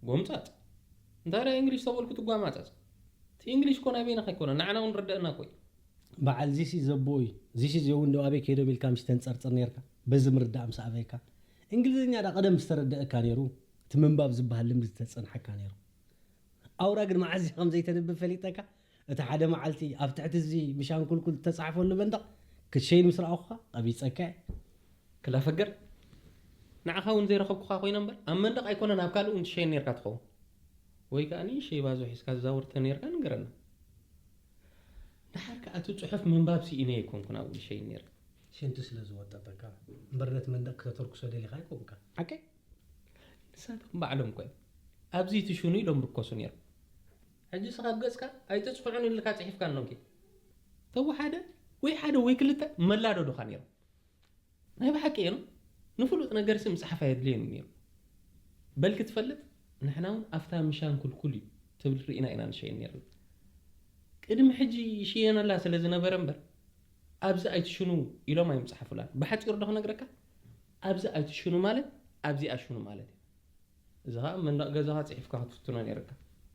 ጎምጻጽ እንታይ ደ እንግሊሽ ተበልኩ ትጓማጻጽ? እቲ እንግሊሽ ኮ ናይ በይንኻ ኣይኮነ ንዓና እውን ረደእና ኮይ። በዓል ዚሲ ዘቦ እዩ። ዚሲ ዚውን ደው ኣበይ ከይዶም ኢልካ ምሽ ተንጸርጽር ነርካ። በዚ ምርዳእ ምስ ኣበይካ እንግሊዝኛ ዳ ቀደም ዝተረደእካ ነይሩ። እቲ ምንባብ ዝበሃል ልምዲ ዝተጸንሓካ ነይሩ። ኣውራ ግን መዓዝ ከም ዘይተንብብ ፈሊጠካ። እቲ ሓደ መዓልቲ ኣብ ትሕቲ እዚ ምሻንኩልኩል ዝተጻሕፈሉ መንደቕ ክትሸይን ምስ ረኣኹኻ ቀቢጸካ እየ። ክላፈገር ንዓኻ እውን ዘይረኸብኩኻ ኮይነ እምበር ኣብ መንደቕ ኣይኮነን ኣብ ካልእ እውን ትሸይን ነርካ ትኸውን። ወይ ከዓ ንእሽተይ ባዞ ሒዝካ ትዛወር ተነይርካ ንገረና። ደሓር ከዓ እቲ ፅሑፍ ምንባብ ስኢነ ኣይኮንኩን ኣብኡ ዝሸይን ነይርካ። ሽንቲ ስለ ዝወጠጠካ እምበር ነቲ መንደቕ ክተተርኩሶ ደሊኻ ኣይኮንካ። ሓቀይ? ንሳቶም ባዕሎም እኮ እዮም ኣብዚ እቲ ሽኑ ኢሎም ርከሱ ነይሮም። ሕጂ ስኻብ ገፅካ ኣይተፅፍዑን ኢልካ ፅሒፍካ ኣሎንኪ። ተወሓደ ወይ ሓደ ወይ ክልተ መላደዱኻ ነይሮም። ናይ ብሓቂ እዮም ንፍሉጥ ነገር ሲ ምፅሓፍ ኣየድልየን ነይሩ። በል ክትፈልጥ ንሕና እውን ኣብታ ምሻን ኩልኩል እዩ ትብል ርኢና ኢና ንሸየን ነይርና። ቅድሚ ሕጂ ይሽየነላ ስለ ዝነበረ እምበር ኣብዚ ኣይትሽኑ ኢሎም ኣይምፅሓፉላን። ብሓፂሩ ዶ ክነግረካ? ኣብዚ ኣይትሽኑ ማለት ኣብዚኣ ሽኑ ማለት እዩ። እዚ ከዓ መንደቕ ገዛኻ ፅሒፍካ ክትፍትኖ ነይርካ።